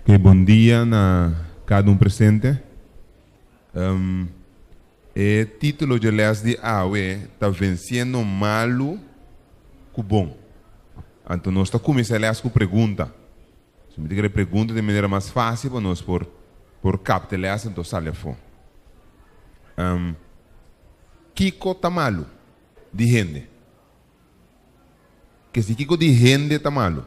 Ok, bon dia na kada un presente. E título dje lès di awe ta Vensiendo Malu ku Bon. Anto nos ta kuminsá e lès ku pregunta. So mi ta kere pregunta den manera mas fásil pa nos por por kapta e lès anto sali afó. Kiko ta malu di hende? Ke si kiko di hende ta malu?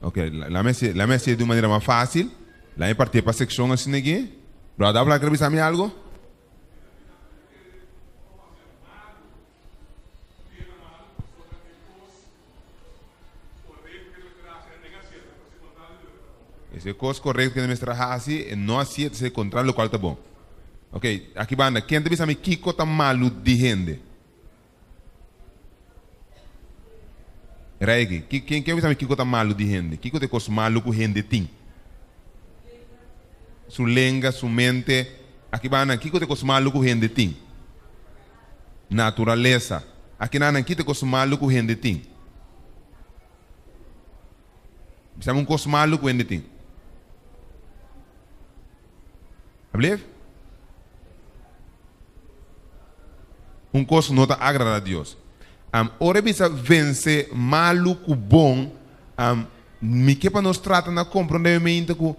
Ok, lame hasié, lame hasié di un manera mas fácil. Lame partié pa sekshon asina aki. Brother Abla kere bisa mi algo? Ese kos korekto ke mester a hasi, e no hasié, ta ser kontra lokual ta bon. Ok, aki banda, ken ta bisa mi kiko ta malu di hende? Rei aki, ken ken bisa mi kiko ta malu di hende? Kiko ta e kos malu ku hende tin? Su lenga, su mente. Aki banda, kiko ta e kos malu ku hende tin? Naturalesa. Akinanan kita kos malu ku hende tin? Bisami un kos malu ku hende tin. Ablief? Un kos no ta agradá Dios. Am, ora e bisa vense malu ku bon, am, Mi ke pa nos trata na komprondé mente ku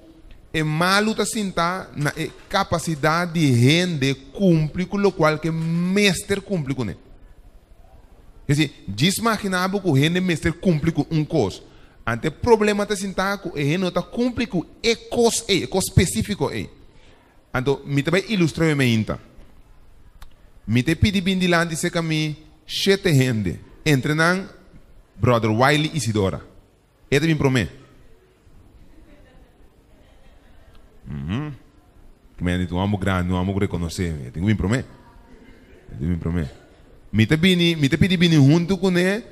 e malu ta sintá na e kapasidat di hende kumpli ku lokual ke mester kumpli kuné. Es desi, djis maginá bo ku hende mester kumpli ku un kos. Ante e problema ta sintá ku e hende no ta kumpli ku e kos ei, e kos spesífiko ei. Anto, mi ta bai ilustrá e meinta. Mi ta pidi bin dilanti serka mi shete hende, entre nan Bròder Wiley Isidora. E ta bin promé. Mhm. Ki mende un homber grandi, un homber ku rekonosé. E tin ku bin promé. E tin ku bin promé. Mi ta bini, mi ta pidi bini huntu kuné,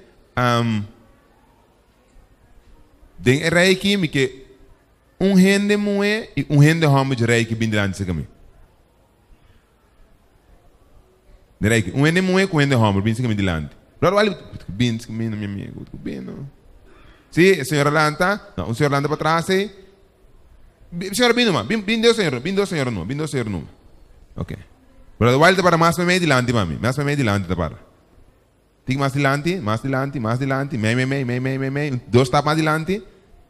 den e rei aki mi ke un hende muhé i un hende hòmber dje rei aki bin dilanti serka mi. Den rei aki, un hende muhé ku un hende hòmber bin serka mi dilanti. Bròder Wally, bin serka mi no mi amigu, bin no. Si, e señora lanta, no, un señora lanta patras ei. Señora bin numa, bin bin dos señora, bin dos señora numa, bin dos señora numa. Ok. Bròder Wally ta para mas meimei dilanti pa mi, mas meimei dilanti ta para. Tiki mas dilanti, mas dilanti, mas dilanti, mei mei mei, mei mei mei mei, dos stap mas dilanti,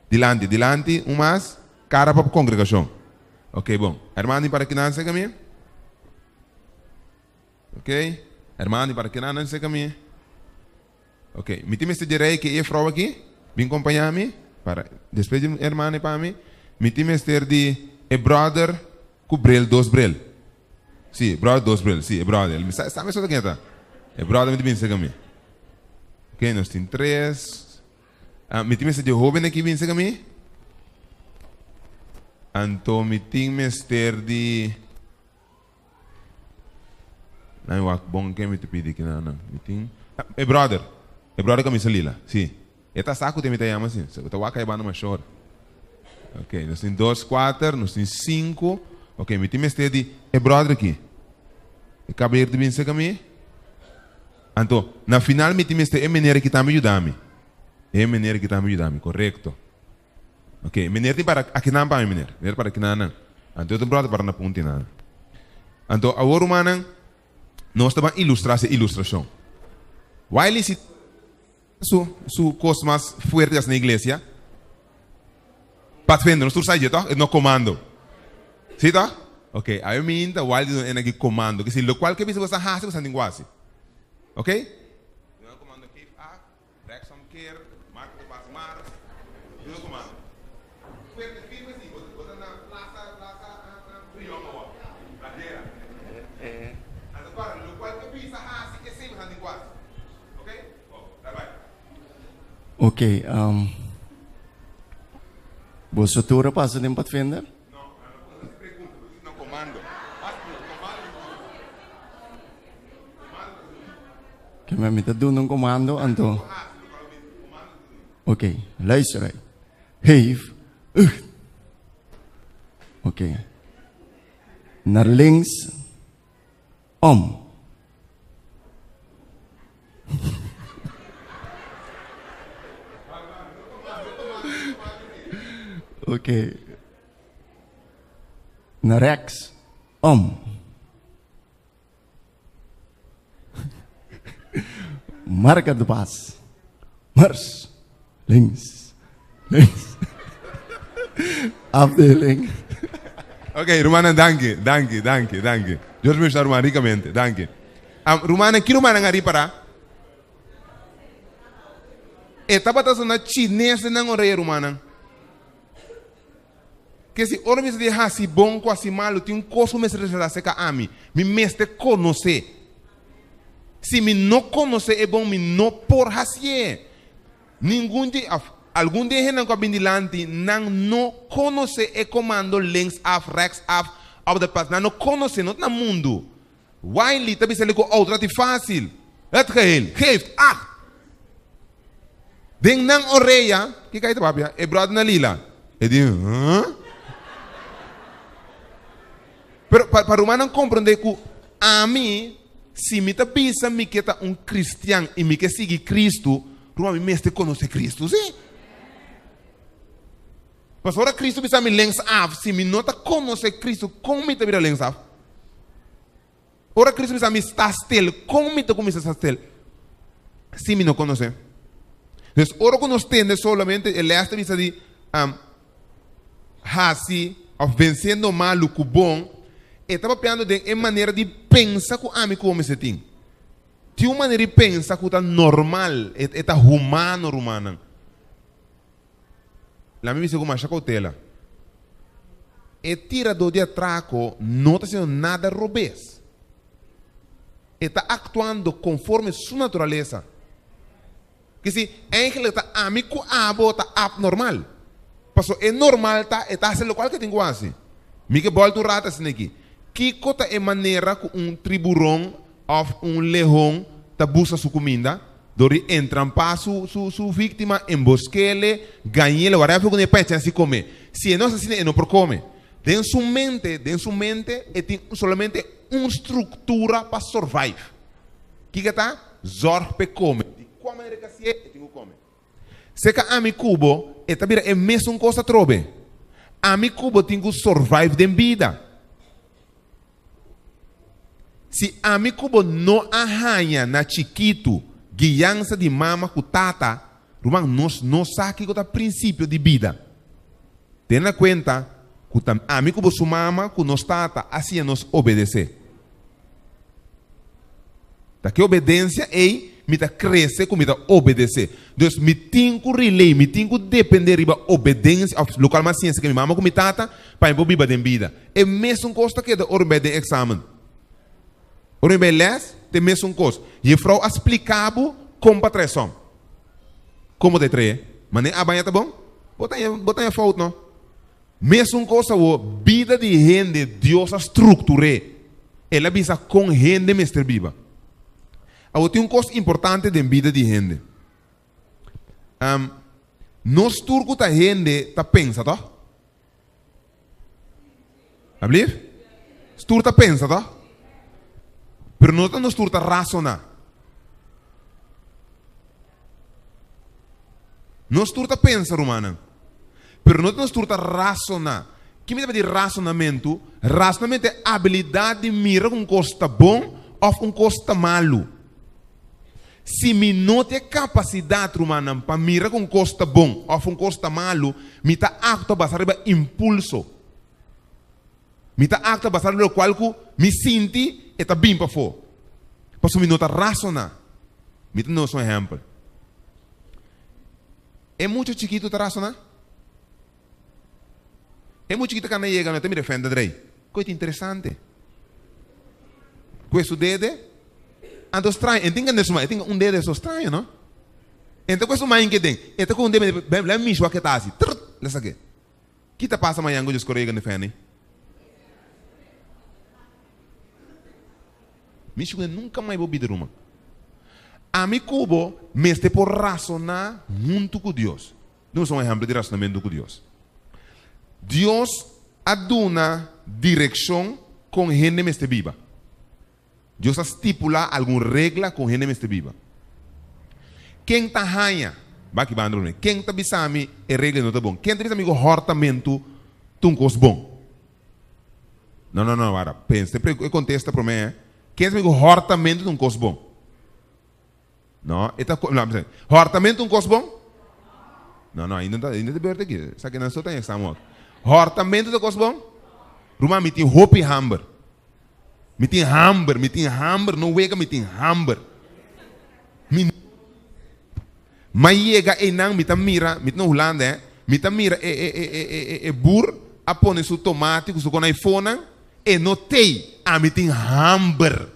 dilanti, dilanti, un mas, kara pa kongregashon. Ok, bon. Hermano di para kinan seka mi? Ok. Hermano di para kinan seka mi? Ok. Mi tin mester di rei ke e frou aki, bin kompañá mi, para, despues di hermano pa mi, mi tin mester di e brother ku bril, dos bril. Sí, brother dos bril. Sí, e brother. Mi sa, sa mesora ken ta. E brother mi ta bin serka mi. Ok, nos tin tres. Ah, mi tin mester di hoben aki bin serka mi. Anto mi tin mester di... Nan mi wak bon ken mi ta pidi kinan nan. Mi tin... Ah, e brother. E brother camisa lila. Sí. E ta sa ku te mi ta yama si. Ta wak kai banda mashor. Ok, nos tin dos, kuater, nos tin sinku. Ok, mi tin mester di e brother aki. E kabayer ta bin serka mi. Anto, na final mi tin mester e meneer aki tambe yuda mi. E meneer aki tambe yuda mi, korekto. Ok, e meneer tin para akinan pa mi, meneer. Meneer para akinan nan. Anto e otro brother para na punti nan. Anto, awor rumannan, nos ta ban ilustra se ilustrashon. Wiley si. Su su kos mas fuerte as na iglesia? Pathfinder, nos tur sa dje toch? E no komando. Si toch? Ok, awe mi inta wal di duna e komando. Kesi lokual ke bisa bo sa hasi, bo sa tin ku hasi. Ok? Duna komando geef acht, rechtsom keer, maak de pas mars. Duna komando. Fuerte, firme si. Bo bo ta na plaza, plaza Brion awor. Bandera. Anto kòrda, lokual ke bisa hasi, esei bo sa tin ku hasi. Ok, um, boso tur a pasa den Padvinder? Ke men mi ta duna un komando, anto. Ok, luister uit. Geef, uh. Ok. Naar links, om. Ok. Na rechts, om. Marca de pas. Mars. Links. Links. Afdeling. Ok, rumannan, danki, danki, danki, danki. Dios bendiciona ruman ricamente, danki. Um, rumannan, ki rumannan a ripara? E tabata sona chines den nan orea, rumannan. Ke si ora mi sa di hasi bon ku hasi malu, tin un kos ku mester resaltá serka ami. Mi mester konosé. Si mi no konosé e bon, mi no por hasié. Ningun di, òf algun di e hendenan ku a bin dilanti, nan no konosé e komando links af, rechts af, op de pas. Nan no konosé, no ta na mundu. Wiley ta bisa li ku outo ta ti fásil. Het geheel, geeft acht. Den nan orea, kiko ai ta papia? E bròder na lila. E di, huh? Pero pa, pa rumannan komprondé ku ami, si mi ta bisa mi ke ta un kristian i mi ke sigui Kristu, ruman mi mester konosé Kristu, sí. Pasobra ora Kristu bisa mi links af, si mi no ta konosé Kristu, kon mi ta bira links af? Ora Kristu bisa mi sta stil, kon mi ta kuminsá sta stil? Si mi no konosé. Dus ora ku nos tende solamente e lès ta bisa di hasi òf vensiendo malu ku bon, e ta papiando den e manera di pensa ku ami ku bo mester tin. Tin un manera di pensa ku ta normal, e ta humano rumannan. Laat mi bisa ku masha koutela. E tiradó di atrako no ta hasiendo nada robes. E ta aktuando konforme su naturalesa. Kesi, eigenlijk ta ami ku abo ta abnormal. Pasobra e normal ta e ta hasi lokual ku e tin ku hasi. Mi ke bòlta un rato asina aki. Kiko ta e manera ku un triburon òf un lehon ta buska su kuminda? Dor di entrampá su su su víktima, embosk'ele, gañ'ele, whatever ku e pa e chèns di kome. Si e no hasi asina, e no por kome. Den su mente, den su mente, e tin solamente un struktura pa survive. Kiko e ta? Zòrg pa e kome. Di kua manera e ka hasié, e tin ku kome. Seka ami ku bo, e ta bira e mesun kos atrobe. Ami ku bo tin ku survive den bida. Si ami ku bo no a haña na chikitu guiansa di mama ku tata, ruman, nos no sa kiko ta prinsipio di bida. Tene na kuenta ku ta ami ku bo su mama ku nos tata a siña nos obedesé. Ta ki obedensia ei mi ta krese ku mi ta obedesé. Dus mi tin ku relay, mi tin ku dependé riba obedensia òf lokual mi a siña esaki mi mama ku mi tata pa mi por biba den bida. E mesun kos ta keda ora mi bai den eksamen. Ora mi bai lès, ta e mesun kos. Jefrou a splika bo kon pa trae sòm. Kon bo ta e trae? Manera a baña ta bon? Bo ta haña, bo ta haña fout no. Mesun kos awor, bida di hende Dios a struktur'é. El a bisa kon hende mester biba. Awor tin un kos importante den bida di hende. Nos tur ku ta hende ta pensa, tòg? Ablief? Nos tur ta pensa, tòg? Pero no ta nos tur ta rasoná. Nos tur ta pensa, rumannan. Pero no ta nos tur ta rasoná. Ki mi ta papia di rasonamentu? Rasonamentu e abilidat di mira ku un kos ta bon òf un kos ta malu. Si mi no tin e kapasidat, rumannan, pa mira ku un kos ta bon òf un kos ta malu, mi ta aktua basá riba impulso. Mi ta aktua basá riba lokual ku mi sinti e ta bin pafó. Pasobra mi no ta rasoná. Mi ta nos un ehèmpel. E mucha chikitu ta rasoná? E mucha chikitu kanda yega no ta mira fènta drei. Koe ta interesante. Koe su dede. Anto straño. E tin kende su man. E tin un dede so straño no. E ta koe su man ke den. E ta koe un dede. Lei mishi wak ke ta hasi. Trrt. Lei sa ke. Ki ta pasa mañan ku dje skore yega na fèni? Mi sigur nunka mai bo bida ruman. Ami ku bo mester por rasoná huntu ku Dios. Duna un ehèmpel di rasonamentu ku Dios. Dios a duna direkshon kon hende mester biba. Dios a stipulá algun regla kon hende mester biba. Ken ta haña? Baki banda promé. Ken ta bisa mi e regla no ta bon? Ken ta bisa mi ku hòrtamentu ta un kos bon? No, no, no, wara. Pensa e kontesta promé. Ken ta bisa mi ku hòrtamentu ta un kos bon? No, e ta, no, hòrtamentu ta un kos bon? No, no, ainda ta, ainda ta beurt aki. Sa kinan so ta en examen wak. Hòrtamentu ta kos bon? Ruman, mi tin hopi hamber. Mi tin hamber, mi tin hamber, no wega, mi tin hamber. Mi Ma yega einan mi ta mira, mi ta na Hulanda eh, mi ta mira e e e e e e boer a pone su tomati ku su konaifonan, e no tei, ami tin hamber.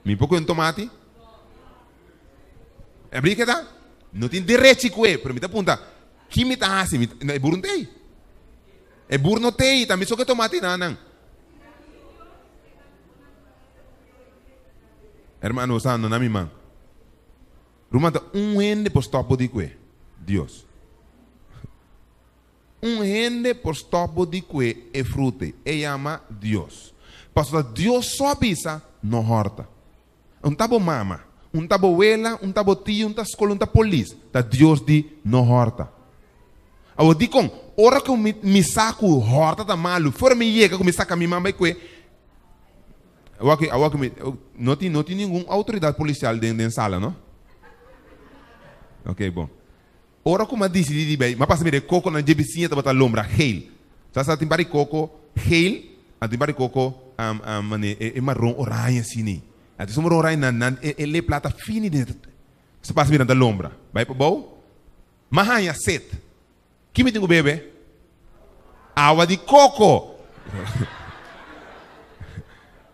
Mi por koe un tomati? E bri keda? No tin derechi koe, pero mi ta punta, ki mi ta hasi? Mi ta, e boer no tei. E boer no tei, ta mi so ke tomati nan. Hermano, sa no na mi man. Ruman ta un hende por stop bo di kue, Dios. Un hende por stop bo di kue e frute, e yama Dios. Pasobra Dios so a bisa, no horta. Un ta bo mama, un ta bo wela, un ta bo tio, un ta skol, un ta polis. Ta Dios di no horta. Awor dikon? Ora ku mi mi sa ku horta ta malu, for mi yega ku mi saka mi man bai kue, Awor ki, awor ki mi, no tin, no tin ningun outoridat polisial den, den sala, no? Ok, bon. Ora ku mi a disidí di bai, mi a pasa mira e kokonan dje bisiña tabata lombra geel. Sa sa tin par di koko geel, anto tin par di koko mane e maron oranje asini. Anto esun maron oranje nan, nan e le plata fini den. Sa pasa mira nan ta lombra. Bai pabou, mi a haña set. Ki mi tin ku bebe? Awa di koko!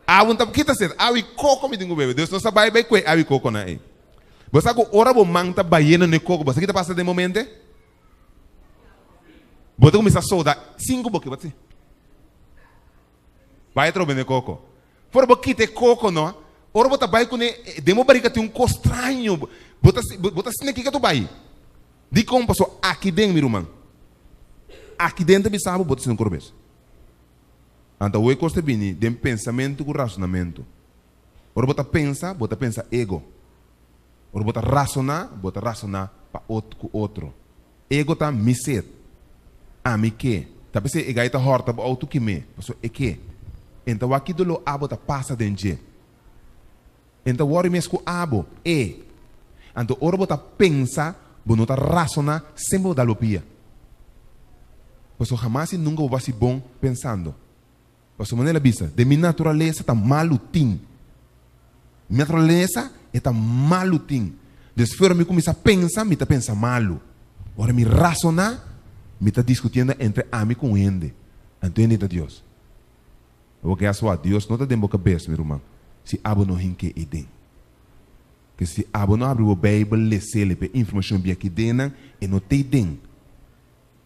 Awa no ta kita set, awa i koko mi tin ku bebe. Dus nos ta bai bai kue awa i kokonan ei. Bo sa ku ora bo man ta bayendo na e koko, bo sa ki ta pasa den momente? Bo ta kuminsá soda sin ku bo ke. Bo ta si. Bai atrobe na e koko. Ora bo kita e koko no, ora bo ta bai kuné, den bo barika tin un kos straño. Bo ta bo ta sinti kiko ta bai. Dikon? Pasobra aki den, mi ruman, aki den ta bisa bo, bo ta sinti un korobes. Anto awor e kos ta bini den pensamentu ku rasonamentu. Ora bo ta pensa, bo ta pensa ego. Ora bo ta rasoná, bo ta rasoná pa ot ku otro. Ego ta mi set. Ami ke. Ta p'esei e gai ta hòrta bo outo kim'é, pasobra e ke. E ta wak ki doló abo ta pasa den dje. E ta wòri mes ku abo, e. Anto ora bo ta pensa, bo no ta rasoná, semper bo dal bo pia. Pasobra hamas i nunka bo basi bon pensando. Pasobra manera el a bisa, den mi naturalesa ta malu tin. Mi naturalesa e ta malu tin. Despues ora mi kuminsá pensa, mi ta pensa malu. Ora mi rasoná, mi ta diskutiendo entre ami ku un hende. Anto hende ta Dios. Awor guess what? Dios no ta den bo kabes, mi ruman, si abo no hink'é ei den. Ke si abo no abri bo Beibel, les'é, lep e informashon bia ki den nan, e no t'ei den.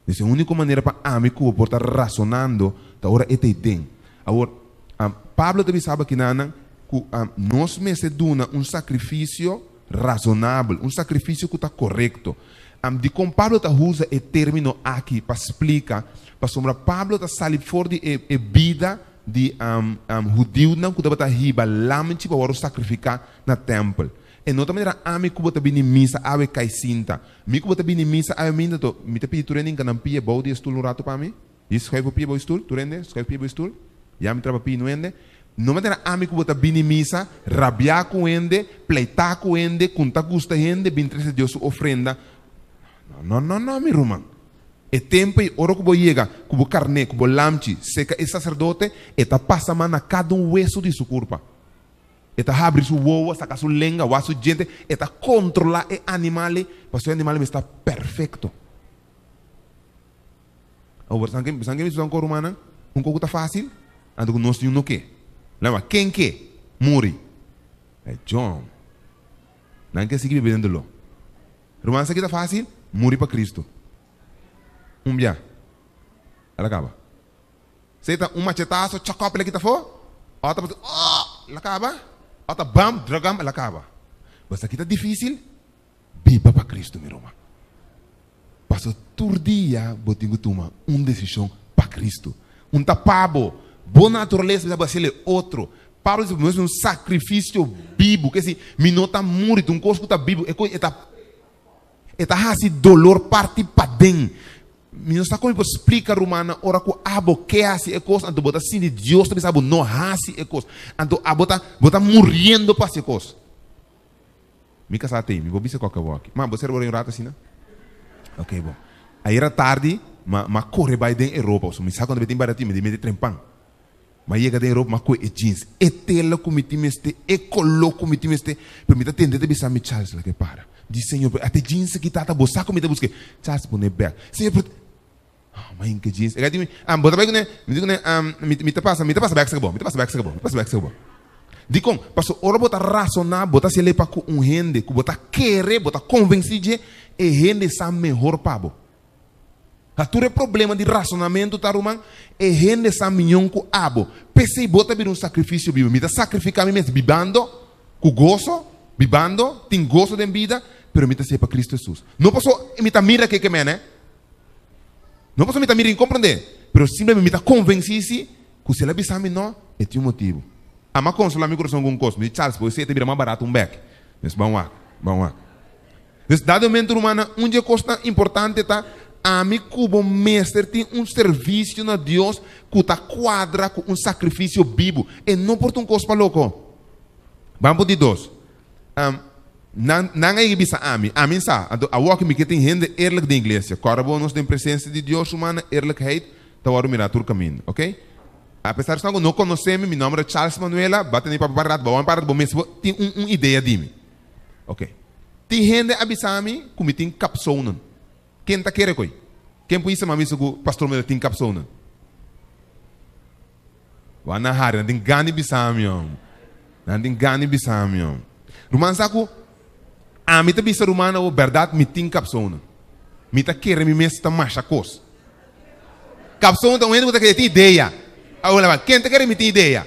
Des e úniko manera pa ami ku bo por ta rasonando ta ora e ta ei den. Awor, Pablo ta bisa abakinan ku nos mester duna un sakrifisio rasonabel, un sakrifisio ku ta korekto. Dikon Pablo ta usa e término aki pa splika? Pasobra Pablo ta sali for di e bida di hudiunan ku tabata hiba lamchi pa wòrdu sakrifiká na tèmpel. E no ta manera ami ku bo ta bini misa awe kai sinta. Mi ku bo ta bini misa awe minta to mi ta pidi tur hende hinka nan pia bou di e stul un ratu pa mi. Di schuif bo pia bou e stul, tur hende schuif pia bou e stul. Ya mi traba pia nu hende. No manera ami ku bo ta bini misa, rabiá ku hende, pleitá ku hende, ku no ta gusta hende, bin trese Dios su ofrenda. No, no, no, no, mi ruman. E tempu ei, ora ku bo yega ku bo karné, ku bo lamchi, seka e saserdote, e ta pasa man na kada un wesu di su kurpa. E ta habri su wowo, saka su lenga, wak su djente, e ta kontrolá e animal ei, pasobra e animal ei mester ta perfekto. Awor, san ke, san ke mi susa un rumannan? Un kos ku ta fásil, anto ku nos niun no ke. Lama, ken ke muri? E John. Nan ke sigui biba den doló. Ruman, sa ki ta fásil? Muri pa Kristu. Un bia. El a kaba. Sei ta un machetazo, chokòp el a kita afó, ota pa oh! El a kaba, ota bam, dragam, el a kaba. Bo sa ki ta difísil? Biba pa Kristu, mi ruman. Pasobra tur dia bo tin ku tuma un desishon pa Kristu. Un ta pa bo. Bo naturalesa bisa bo hasiel e otro. Pablo di nos un sakrifisio bibu. Ke si, mi no ta muri, ta un kos ku ta bibu. E kos e ta. E ta hasi dolor parti paden. Mi no sa kon mi por splika, rumannan, ora ku abo ke hasi e kos, anto bo ta sinti Dios ta bisa bo no hasi e kos. Anto abo ta, bo ta muriendo pa hasi e kos. Mi kasá t'ei, mi por bisa kòke awor aki. Ma, bo sera bo un ratu asina? Ok, bon. Ayera tardi, m'a, m'a kore bai den e ropa, pasobra mi sa ku tin baratin, mi di mete trempan. M'a yega den e ropa, m'a kohe e jeans, e tela ku mi tin mester, e koló ku mi tin mester, pero mi ta tende ta bisa mi, Charles, laga e para. Mi di, Señor, pero ata e jeans aki tata, bo sa ku mi ta buska e. Charles pone bèk. Señor, pero. Oh, m'a hinka e jeans. E ka di mi, ah, bo ta bai kuné? Mi di kuné, ah, mi, mi ta pasa, mi ta pasa bèk serka bo, mi ta pasa bèk serka bo, mi ta pasa bèk serka bo. Dikon? Pasobra ora bo ta rasoná, bo ta hasi lei pa ku un hende ku bo ta kere, bo ta konvensí dje, e hende sa mehor pa bo. Ta tur e problema di rasonamentu ta, ruman, e hende sa mion ku abo. P'esei bo ta bira un sakrifisio bibu. Mi ta sakrifiká mi mes bibando ku goso, bibando, tin goso den bida, pero mi ta hasié pa Kristu Hesus. No pasobra mi ta mira ke ke mene, no pasobra mi ta mira i komprondé, pero simplemente mi ta konvensí si ku si el a bisa mi no, e tin un motibu. Ami a konsolá mi kurason ku un kos, mi di, Charles, por esei ta bira mas barato un bèk. Mes ban wak, ban wak. Dus dado momento rumannan, un dje kosnan importante ta ami ku bo mester tin un servisio na Dios ku ta kuadra ku un sakrifisio bibu. E no por ta un kos pa loko. Ban por di dos. Nan nan a yega bisa ami, ami sa, anto awor ku mi ke tin hende eerlijk den iglesia. Kòrda bo nos den presensia di Dios rumannan, eerlijkheid ta wòrdu mirá tur kaminda, oke? Apesar esnan ku no konosé mi, mi nòmber ta Charles Manuela, ba tene papia pa rato, ba wòrdu pa rato bo mes bo tin un un idea di mi. Ok. Tin hende a bisa mi ku mi tin kapsounan. Ken ta kere koi? Ken por bisa mi a bisa ku pastor Miller tin kapsounan? Wak nan hari, nan tin gana di bisa mi om. Nan tin gana di bisa mi om. Ruman sa ku ami ta bisa ruman awo bèrdat mi tin kapsounan. Mi ta kere mi mes ta masha kos. Kapsoun ta un hende ku ta kere tin idea. Awo ken ta kere mi tin idea?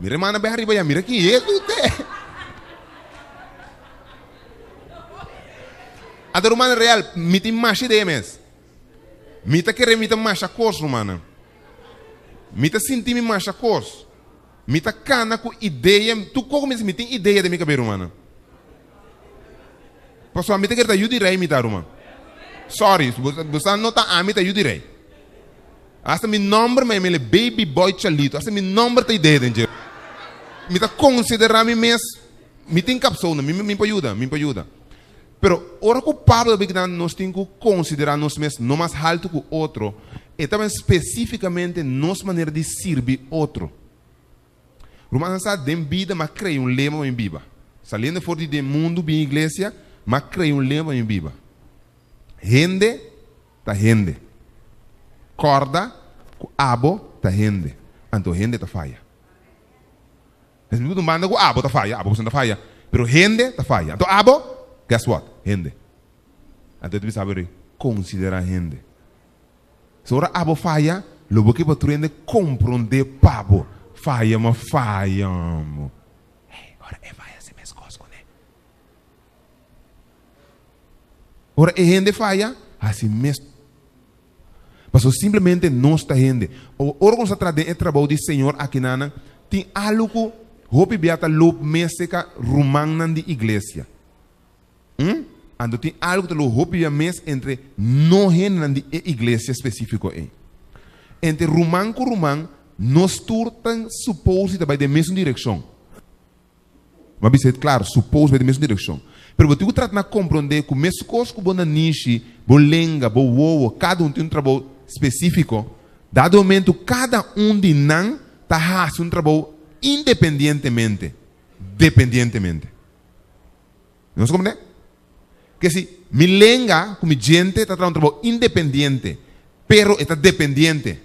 Mira hermana bay ariba ya, mira ki es usted. Anto rumannan real, mi tin masha idea mes. Mi ta kere mi ta masha kos rumannan. Mi ta sinti mi masha kos. Mi ta kana ku idea, tur koko mi mi tin idea den mi kabes rumannan. Pasobra mi ta kere ta yu di rei mi ta ruman. Sorry, bo sa no ta ami ta yu di rei. Hasta mi nomber mi a yam'el Baby Boy Chalito. Hasta mi nomber ta idea den dje. Mi ta considera mi mes, mi tin capsona, mi mi por yuda, mi por yuda. Pero ora cu Pablo ta bisa nos tin cu considera nos mes no mas halto cu otro, e ta specificamente nos manera di sirbi otro. Rumannan sa den bida m'a crea un lema pa mi biba. Saliendo for di den mundo bin iglesia, m'a crea un lema pa mi biba. Hende ta hende. Kòrda ku abo ta hende, anto hende ta faya. Es mi un banda ku abo ta faya, abo ta faya, pero hende ta faya. Anto abo, guess what? Hende. Anto e ta bisa abo konsiderá hende. So ora abo faya, lo bo ke pa tur hende komprondé pa bo. Faya ma faya mo. Hey, ora e faya si meskos kuné. Ora e hende faya, hasi mes. Pasobra simplemente nos ta hende. Ora ku nos ta traha den e trabou di Señor akinanan, tin algu ku hopi bia ta loop mes serka rumannan di iglesia. Hm? Anto tin algu ku ta loop hopi bia mes entre no hendenan di e iglesia spesífiko ei. Entre ruman ku ruman, nos tur ta supose ta bai den mesun direkshon. M'a bisa et klaru, supos bai den mesun direkshon. Pero bo tin ku trata na komprondé ku meskos ku bo nanishi, bo lenga, bo wowo, kada un tin un trabou spesífiko, dado momentu kada un di nan ta hasi un trabou independientemente, dependientemente. Nos a komprendé? Ke si mi lenga ku mi djente ta traha un trabou independiente, pero e ta dependiente.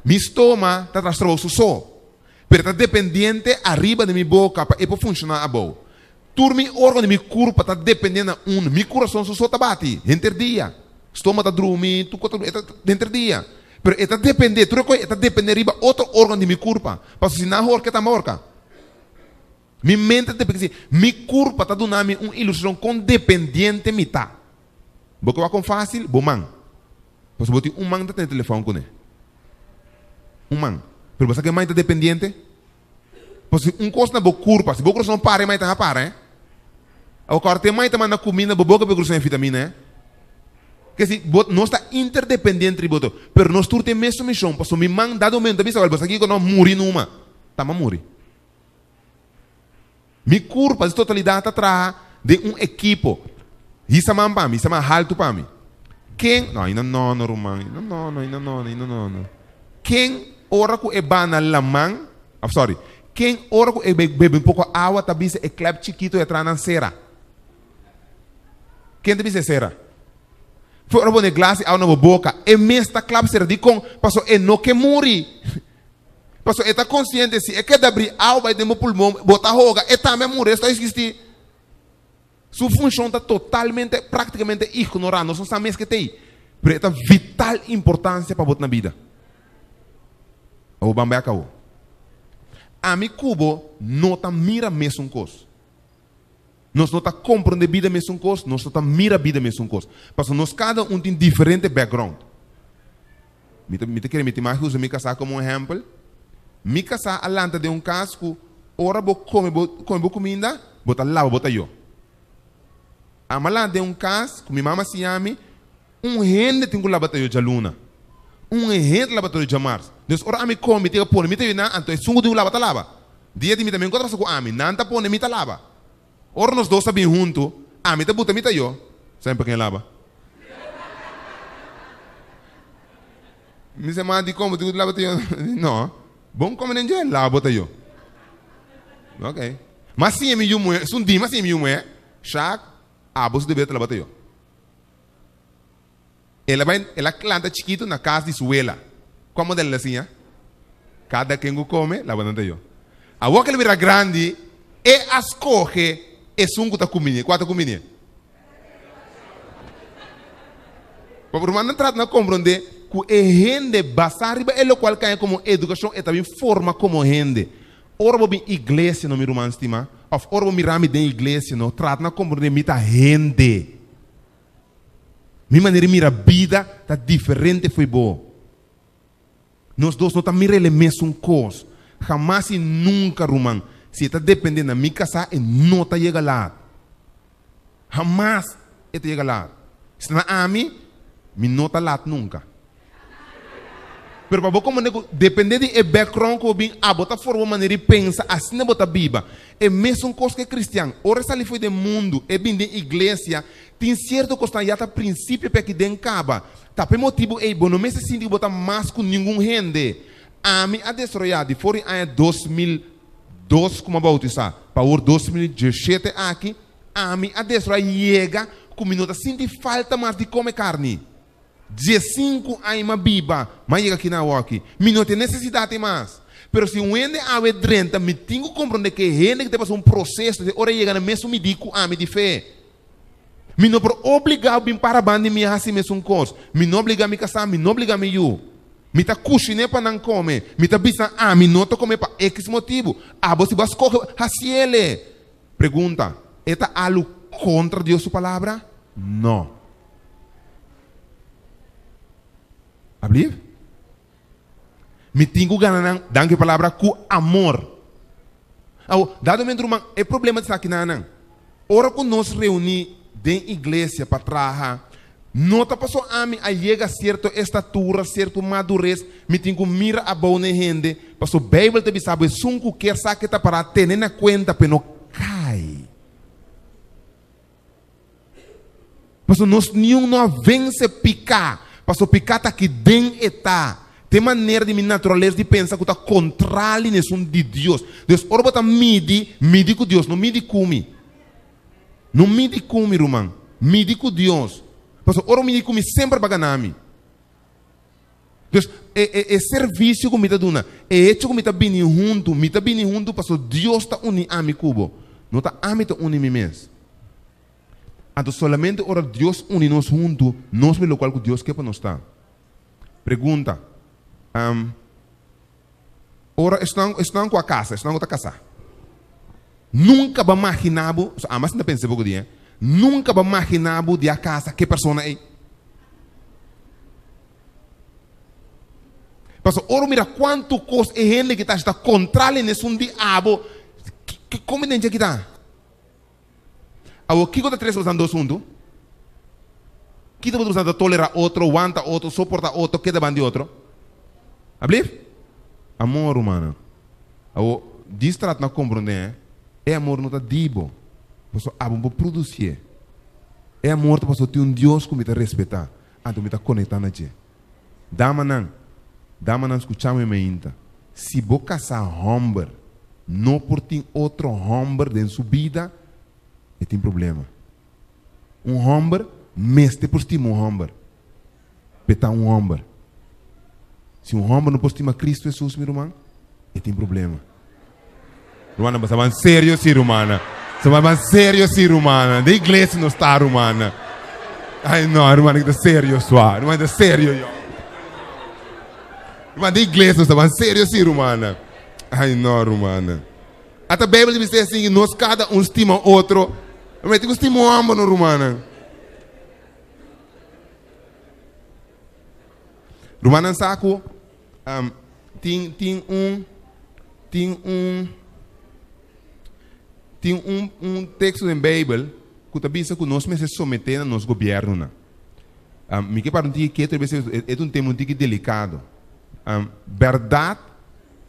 Mi stoma ta tras trabou su so, pero ta dependiente ariba di mi boka pa e por funshoná abou. Tur mi órgano di mi kurpa ta dependé na unu. Mi kurason su so ta bati henter dia. Stoma ta drumi, tur kos ta drumi, e ta henter dia. Pero e ta dependé, tur e kos e ta dependé riba otro órgano di mi kurpa. Pasobra si nan horka e tambe horka. Mi mente ta dependé, mi kurpa ta duna mi un ilustrashon kon dependiente mi ta. Bo ke wak kon fásil? Bo man. Pasobra bo tin un man ta tene telefòn kuné. Un man. Pero bo sa ke man ta dependiente? Pasobra si un kos na bo kurpa, si bo kurason para e man ta para, eh. Awor kòrda te mai ta manda kuminda bo boka pa e krusa e vitamina eh. Ke si bo nos ta interdependiente riba otro, pero nos tur tin e mesun mishon, pasobra mi man dado momento ta bisa wèl bo sa kiko no muri numa, ta ma muri. Mi kurpa di totalidat ta traha den un ekipo. Hisa man pa mi, hisa man haltu pa mi. Ken, no, ainda no, no ruman, ainda no, no, ainda no, ainda no, no. Ken ora ku e ba na laman, of sorry, ken ora ku e bebe un poko awa ta bisa e klep chikito e traha nan sera? Ken ta bisa e sera? Ora bo pone glas di awa na bo boka, e mes ta klap sera. Dikon? Pasobra e no ke muri. Pasobra e ta konsiente si e keda bri awa bai den bo pulmon, bo ta hoga, e tambe a muri, e sta existi. Su funshon ta totalmente, praktikamente ignorá. Nos no sa mes ke t'ei. Pero e ta vital importansia pa bo na bida. Awor ban bai akabó. Ami ku bo no ta mira mesun kos. Nos no ta komprondé bida mesun kos, nos no ta mira bida mesun kos. Pasobra nos kada un tin diferente background. Mi ta mi ta kere mi tin mas usa mi kasá komo un ehèmpel. Mi kasá a lanta den un kas ku ora bo kome bo kome bo kuminda, bo ta laba bo tayó. Ami a lanta den un kas ku mi mama a siña mi, un hende tin ku laba tayó djaluna, un hende ta laba tayó djamars. Dus ora ami kome mi tin ku pone mi tayó nan, anto esun ku tin ku laba ta laba. Dia di mi tambe ku ta pasa ku ami, nan ta pone mi ta laba. Ora nos dos ta bin huntu, ami ta buta mi tayó, semper ken laba. Mi se ma dikon bo tin ku laba tayó? No, bon kome den dje, laba bo tayó. Ok. Ma siña mi yu muhé, esun di mi a siña mi yu muhé, Shak, abo su deber ta laba tayó. El a bai, el a klanta chikitu na kas di su wela. Kua model el a siña? Kada ken ku kome, laba nan tayó. Awor ku el bira grandi, e a skohe esun ku ta kuminié. Kua ta kuminié? Pa rumannan trata na komprondé ku e hende basá riba e lokual kaña komo edukashon e ta bin forma komo hende. Ora bo bin iglesia no mi ruman stimá, òf ora bo mira mi den iglesia no, trata na komprondé mi ta hende. Mi manera di mira bida ta diferente fo'i bo. Nos dos no ta mira el e mesun kos. Hamas i nunka, ruman, si e ta dependé na mi kasá, e no ta yega laat. Hamas e ta yega laat. Si ta na ami, mi no ta laat nunka. Pero pa bo komprendé ku dependé di e background ku bo bin, abo ta forma bo manera di pensa, asina bo ta biba. E mesun kos ku e kristian, ora e sali fo'i den mundu, e bin den iglesia, tin sierto kosnan ya ta prinsipio pa e kiden kaba. Ta pa e motibu ei bo no mester sinti ku bo ta mas ku ningun hende. Ami a desaroyá di for di aña 2002 ku mi a boutisá pa awor 2017 aki, ami a desaroyá yega ku mi no ta sinti falta mas di kome karni. Diesinku aña mi a biba, mi a yega aki na awoki. Mi no tin nesesidat ei mas. Pero si un hende awe drenta, mi tin ku komprondé ku e hende ku ta pasa un proseso te ora e yega na mesun midí ku ami di fe. Mi no por obligá bin para banda di mi a hasi mesun kos. Mi no obligá mi kasá, mi no obligá mi yu. Mi ta kushiné pa nan kome. Mi ta bisa ami no ta kome pa ekis motibu. Abo si bo a skohe, hasiele. Pregunta, E ta alu kontra Dios su Palabra? No. Ablief? Mi tin ku gana nan, danki palabra, ku amor. Awo, dado momento ruman, e problema ta aki nan. Ora ku nos reuní den iglesia pa traha, no ta paso ami a yega sierto estatura, sierto madures, mi tin ku mira abou na e hende, paso Beibel ta bisa bo esun ku kier sa ke ta pará tene na kuenta pa e no kai. Pasobra nos niun no a vense piká, pasobra piká ta aki den e ta. Ta e manera di mi naturales di pensa ku ta kontrali na esun di Dios. Dus ora bo ta midi, midi ku Dios, no midi ku mi. No midi ku mi, ruman. Midi ku Dios. Pasobra ora bo midi ku mi, semper bo a gana mi. Dus e, e, e servisio ku mi ta duna, e hecho ku mi ta bini huntu, mi ta bini huntu pasobra Dios ta uni ami ku bo. No ta ami ta uni mi mes. Anto solamente ora Dios uni nos huntu, nos mira lokual ku Dios ke pa nos ta. Pregunta, Um, ora esnan, esnan ku a kasa, esnan ku ta kasá, nunka bo a maginá bo, so ami asina ta pensa poko dia, nunka bo a maginá bo di a kasa ku e persona ei? Pasobra ora bo mira kuantu kos e hende ki ta hasi ta kontrali na esun di abo, ki, ki kombenensia ki ta? Awor kiko ta trese boso dos huntu? Kiko boso ta tolera otro, wanta otro, soporta otro, keda ban di otro? Ablief? Amor, rumannan. Awor, dis trata na komprondé, e amor no ta di bo, pasobra abo no por produsié. E amor ta pasobra tin un Dios ku mi ta respetá, anto mi ta konektá na dje. Damanan, damanan skuchá mi mainta, si bo kasá hòmber no por tin otro hòmber den su bida, e tin problema. Un hòmber mester por stima un hòmber, p'e ta un hòmber. Si un hòmber no por stima Kristu Hesus, mi ruman, e tin problema. Rumannan, bo sa ban serio si, rumannan. Sa ban serio si, rumannan. Den iglesia nos ta, rumannan. Ai no, rumannan ki ta serio sua. Rumannan ta serio yo. Ruman, den iglesia nos ta ban serio si, rumannan. Ai no, rumannan. Ata Bijbel ta bisa asin, nos kada un stima otro. Ruman, tin ku stima un hòmber no, rumannan. Rumannan sa ku um, tin tin un tin un tin un un teksto den Bijbel ku ta bisa ku nos mester someté na nos gobièrnunan. Um, mi ke para un tiki ketu, e ta un tema un tiki delikado. Um, bèrdat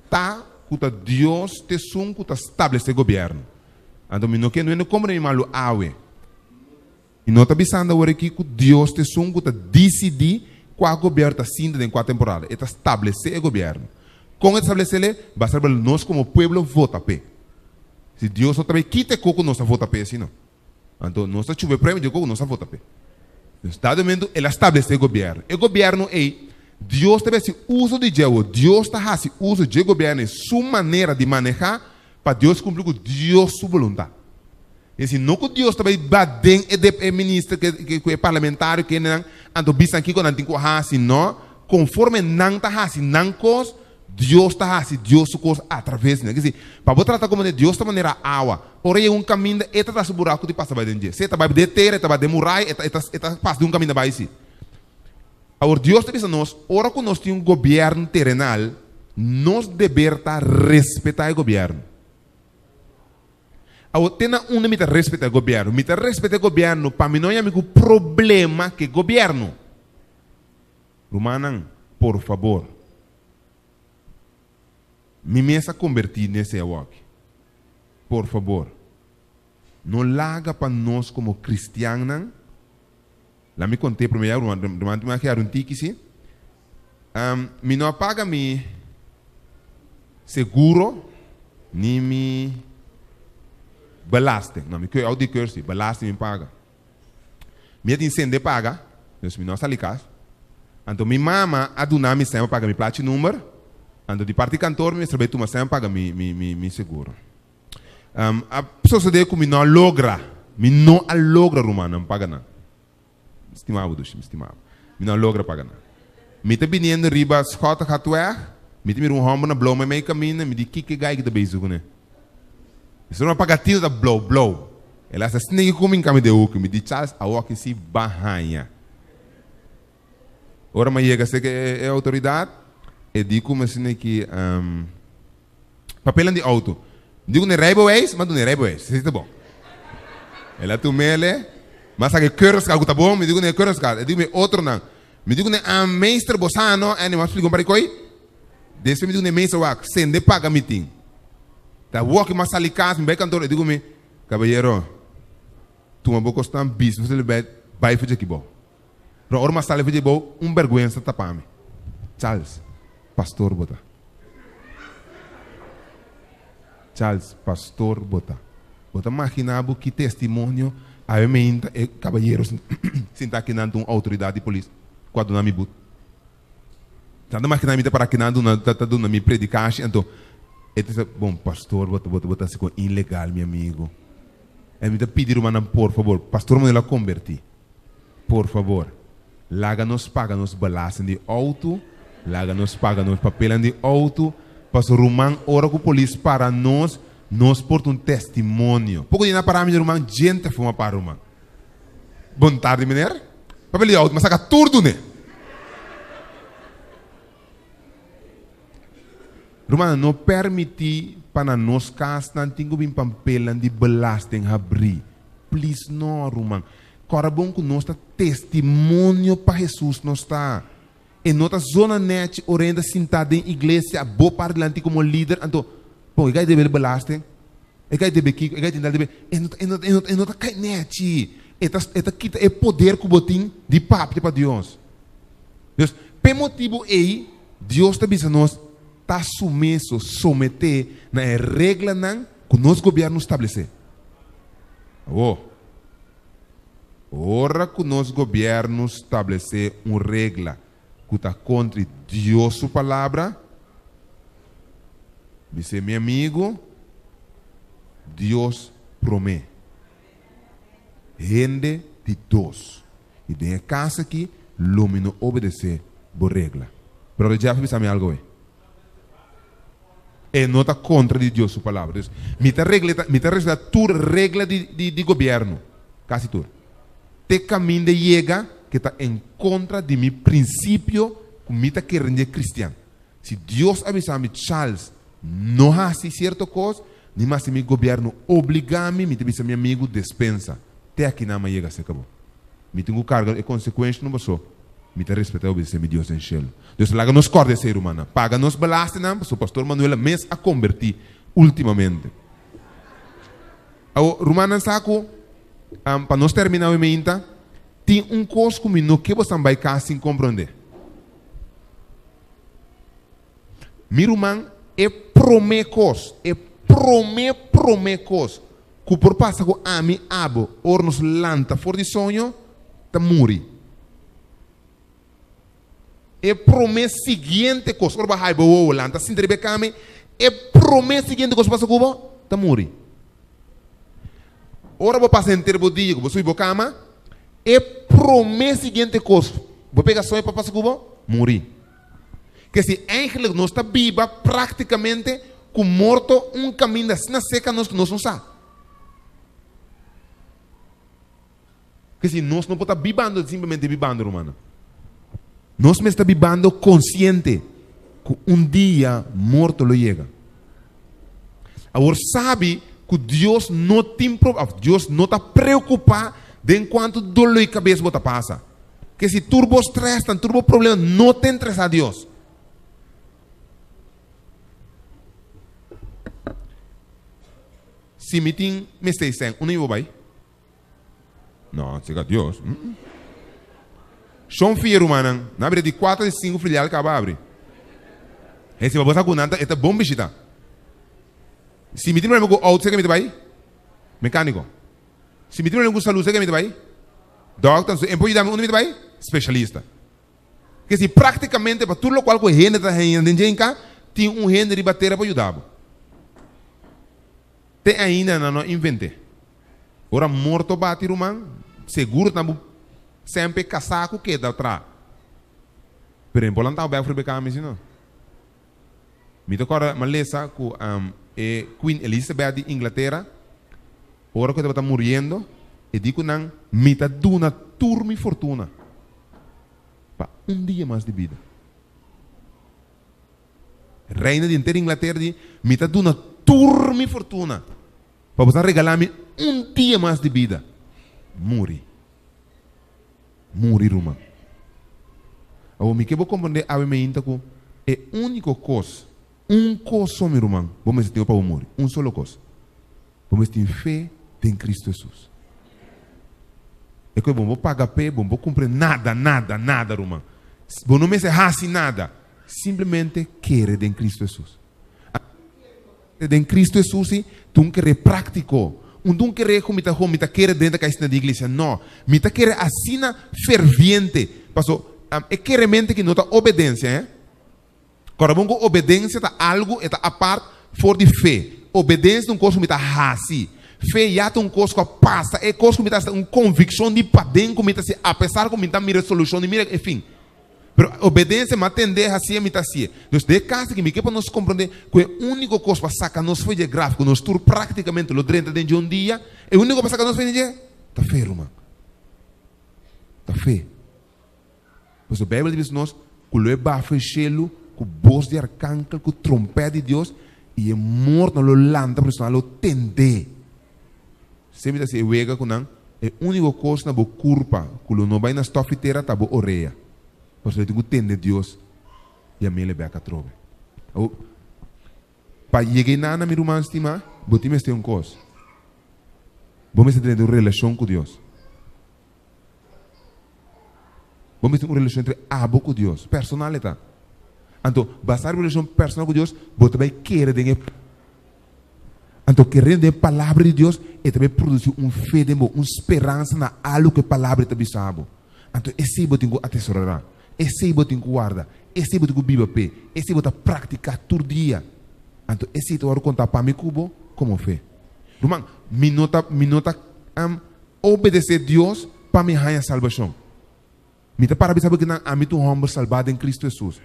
ta ku ta Dios t'esun ku ta stablesé gobièrnu. Anto mi no ke no komprendé mi malu awe. Mi no ta bisando awor aki ku Dios ta esun ku ta disidí kua gobièrnu ta sinta den kua temporada. E ta stablesé e gobièrnu. Kon e ta stablesé-le? Basta riba nos komo pueblo vota p'e. Si Dios no ta bai kita e kos ku nos a vota p'e asina. Anto nos ta chupa e premio di e kos ku nos a vota p'e. Nos dado momento el a stablesé e gobièrnu. E gobièrnu ei, Dios ta bai hasi uso di dje awor. Dios ta hasi uso dje gobièrnu ei, su manera di manehá pa Dios kumpli ku Dios su boluntat. E si no ku Dios ta bai ba den e dep e minister ke ke ku e parlamentario kendenan anto bisa kiko nan tin ku hasi no, konforme nan ta hasi nan kos, Dios ta hasi Dios su kos atraves di nan. Kesi, pa bo trata komo Dios ta manera awa, ora yega un kaminda e ta trasa buraku di pasa bai den dje. Si e ta bai den tera, e ta bai den muraya, e ta e ta e ta pasa di un kaminda bai si. Awor Dios ta bisa nos, ora ku nos tin un gobièrnu terenal, nos deber ta respetá e gobièrnu. Awor, te na unda mi ta respetá e gobièrnu? Mi ta respetá e gobièrnu pa mi no yami ku problema ku e gobièrnu. Rumannan, por fabor, mi mes a kombertí den esei awoki. Por fabor, no laga pa nos komo kristiannan, la mi kont'é promé ya, ruman, ruman tin un un tiki si, mi no a paga mi seguro ni mi belasting. No, mi keur audikeur si, belasting mi paga. Mi a tin sende paga, dus mi no a sali kas. Anto mi mama a duna mi sèn pa paga mi plachi number, anto di parti kantor mi mester bai tuma sèn pa paga mi mi mi mi seguro. A sosodé ku mi no a logra, mi no a logra rumannan paga nan. Mi stima bo dushi, mi stima bo. Mi no a logra paga nan. Mi ta biniendo riba Schottegatweg, mi ta mira un hòmber na blou meimei kaminda, mi di kiko e gai ki ta bezig kuné? Mi solo a paga tino ta blou blou. El a sa snigi ku mi nkami den hoek. Mi di Charles awoki si ba haña. Ora mi a yega serka e outoridat, e di ku mi asina ki papelnan di outo. Mi di ku ne rijbewijs, mi a duna e rijbewijs. Esei ta bon. El a tum'ele, mi a saka e keurigskaart ku ta bon, mi di ku ne e keurigskaart. E di ku mi e otronan. Mi di ku ne, meester bo sa no? En mi a splika un par di koi. Despues mi di ku ne meester wak, sende paga mi tin. Ta woki mi a sali kas, mi bai kantor, e di ku mi, kabayero, tuma bo kosnan bis, bo sali bai, bai for djaki bou. Pero ora mi a sali for djaki bou, un bèrgwensa tapa mi. Charles, pastor bo ta. Charles, pastor bo ta. Bo ta magina bo ki testimonio awe meinta e kabayero sinta akinan ta un outoridat di polis ku a duna mi but. Tanta makina mi ta para kinan duna ta ta duna mi predikashi anto e ta bisa bon pastor bo ta bo ta bo ta hasi kon ilegal mi amigo en mi ta pidi rumannan por fabor pastor Manuel a komberti por fabor laga nos paga nos belasting di outo laga nos paga nos papelnan di outo paso ruman ora ku polis para nos nos por ta un testimonio poko di nan a para mi ruman djente fuma para ruman. Bon tardi meneer. Papel di auto, m'a saca tur dune. Rumannan, no permiti pa na nos casnan tin cu bin pampelnan di belasting habri. Please no, ruman. Kòrda bon ku nos ta testimonio pa Hesus nos ta. E no ta zona nèchi ora hende ta sintá den iglesia bo para dilanti komo lider anto bon e kai debe belasting, e kai debe kiko, e kai tin tal debe e no e no e no e no ta kai nèchi. E ta e ta kita e poder ku bo tin di papia pa Dios. Dus p'e motibu ei Dios ta bisa nos ta sumiso, someté na e reglanan ku nos gobièrnu stablesé. Awor, ora ku nos gobièrnu stablesé un regla ku ta kontra Dios su Palabra, bis'é, Mi amigu, Dios promé. Hende di dos. I den e kas aki lo mi no obedesé bo regla. Brother Jeff a bisa mi algu awe. E no ta kontra di Dios su palabra. Dus, mi ta regla, mi ta respetá tur regla di, di, di gobièrnu. Kasi tur. Te kaminda yega ke ta en kontra di mi prinsipio ku mi ta kere den kristian. Si Dios a bisa mi, Charles, no hasi sierto kos, ni mas si mi gobièrnu obligá mi, mi ta bisa mi amigu, despensa. Te akinan mi a yega serka bo. Mi tin ku karga e konsekuenshanan paso mi ta respetá i obedesé mi Dios den shelu. Dios laga nos kòrda esei, rumannan. Paga nos belastingnan, pasobra Pastor Manuela mes a kombertí últimamente. Awor, rumannan sa ku, pa nos terminá awe meinta, tin un kos ku mi no ke bosan bai kas sin komprondé. Mi ruman, e promé kos, e promé promé kos ku por pasa ku ami, abo, ora nos lanta for di soño, ta muri. E promé siguiente kos, ora bo a hai bo wowo lanta sinta riba e kama, e promé siguiente kos ku pasa ku bo, ta muri. Ora bo pasa henter bo dia ku bo subi bo kama, e promé siguiente kos bo pega soño pa pasa ku bo, muri. Ke si eigenlijk nos ta biba práktikamente ku morto un kaminda asina seka nos ku nos no sa. Ke si nos no por ta bibando simplemente bibando rumannan. Nos mester ta bibando konsiente ku un dia morto lo yega. Awor sabi ku Dios no tin pro of Dios no ta preokupá den kuantu doló di kabes bo ta pasa. Ke si tur bo stressnan, tur bo problema no ta interesá Dios. Si mi tin mester di sèn, unda mi por bai? No, sega Dios. Mm. Shon fia rumannan, nan bira di kuater di sinku filial kaba abri. He si bo sa ku nan ta e ta bon bishita. Si mi tin problema ku outo sega mi ta bai mekániko. Si mi tin problema ku salú sega mi ta bai dòkter. So e por yuda mi unda mi ta bai? Spesialista. Ke si práktikamente pa tur lokual ku hende ta haña den djenka tin un hende riba tera pa yuda bo. Te ainda nan no a invent'é. Ora morto bati ruman, seguro ta bo semper kasá ku keda tra. Pero e por lantá bo bek for beka mi si no. Mi ta kòrda mi a lesa ku e Queen Elizabeth di Inglatera, ora ku e tabata muriendo, e di ku nan, Mi ta duna tur mi fortuna pa un dia mas di bida. Reina di henter Inglatera di, Mi ta duna tur mi fortuna pa bo ta regalá mi un dia mas di bida. Muri. Muri, ruman. Awor, mi ke bo komprendé awe meinta ku e úniko kos, un kos so, mi ruman, bo mester tin pa bo muri. Un solo kos. Bo mester tin fe den Kristu Hesus. E ku bo no por paga p'e, bo no por kumpra nada, nada, nada, ruman. Bo no mester hasi nada. Simplemente kere den Kristu Hesus. Den Kristu Hesus si ta un kere práktiko. Un ta un kere ku mi ta mi ta kere drenta kaisina di iglesia. No. Mi ta kere asina ferviente. Paso, e keremente aki no ta obedensia, eh. Kòrda bon ku obedensia ta algu e ta apart for di fe. Obedensia ta un kos ku mi ta hasi. Fe ya ta un kos ku a pasa. E kos ku mi ta hasi ta un konvikshon di paden ku mi ta hasi apesar ku mi ta mira e solushon di mira e fin. Pero obedensia mi a tendé hasié mi ta hasié. Dus den e kas aki mi ke pa nos komprondé ku e úniko kos pa saka nos for di e graf ku nos tur práktikamente lo drenta den dje un dia, e úniko pa saka nos for di dje ta fe, ruman. Ta fe. Pasobra Beibel ta bisa nos ku lo e bafa e shelu ku bos di arkankel, ku trompèt di Dios, i e mortonan lo lanta, pero nan lo tendé. Semper ta hasi e wega ku nan, e úniko kos na bo kurpa ku lo no bai na stòf i tera ta bo orea. Pasobra e tin ku tende Dios yam'el e bèk atrobe. Awor, pa yega einan, mi ruman stimá, bo tin mester un kos. Bo mester tene un relashon ku Dios. Bo mester un relashon entre abo ku Dios, personal e ta. Anto, basá riba relashon personal ku Dios, bo ta bai kere den e Anto kerendo den e Palabra di Dios, e ta bai produsí un fe den bo, un speransa na algu ku e Palabra ta bisa bo. Anto esei bo tin ku atesorará, esei bo tin ku warda, esei bo tin ku biba p'e, esei bo ta praktiká tur dia. Anto esei ta wòrdu kontá pa mi ku bo komo fe. Ruman, mi no ta mi no ta obedesé Dios pa mi haña salbashon. Mi ta para bisa bo kinan ami ta un hòmber salbá den Kristu Hesus.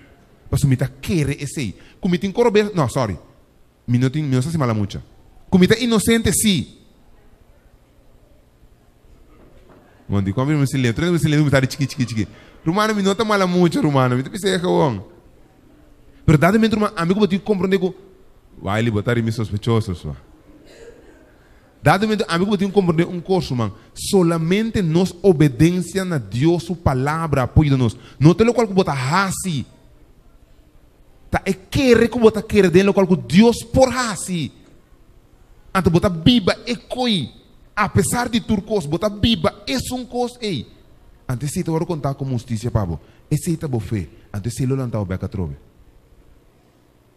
Pasobra mi ta kere esei. Ku mi tin korobes, no, sorry. Mi no tin, mi no sa si mala mucha. Ku mi ta inosente sí. Bon, dikon mi silencio? Tur mi silencio mi ta di chiki chiki chiki. Rumannan, mi no ta mala mucha, rumannan. Mi ta bisa e gewoon. Pero dado momento, ruman, ami ku bo tin ku komprende ku, Wiley, bo ta ri mi sospechoso, sua. Dado momento, ami ku bo tin ku komprende un kos, ruman. Solamente nos obedensia na Dios su palabra por yuda nos. No ta lokual ku bo ta hasi. Ta e kere ku bo ta kere den lokual ku Dios por hasi. Anto bo ta biba e koi. Apesar di tur kos, bo ta biba esun kos ei. Anto esei ta wòrdu kontá komo hustisia pa bo. Esei ta bo fe. Anto esei lo lanta bo bèk atrobe.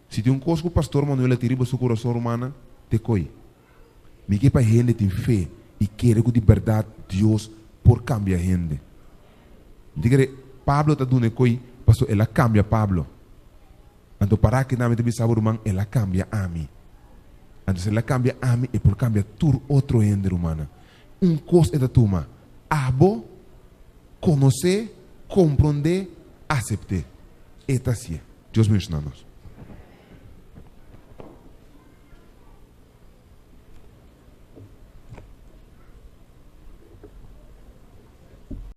Si tin un kos ku Pastor Manuel a tin riba su kurason, rumannan, ta e koi. Mi ke pa hende tin fe i kere ku di bèrdat Dios por kambia hende. Mi ta kere Pablo ta duna e koi pasobra el a kambia Pablo. Anto para kinan mi ta bisa bo ruman, el a kambia ami. Anto si el a kambia ami, e por kambia tur otro hende, rumannan. Un kos e ta tuma, abo konosé, komprondé, asept'é. E ta hasié. Dios bendishoná nos.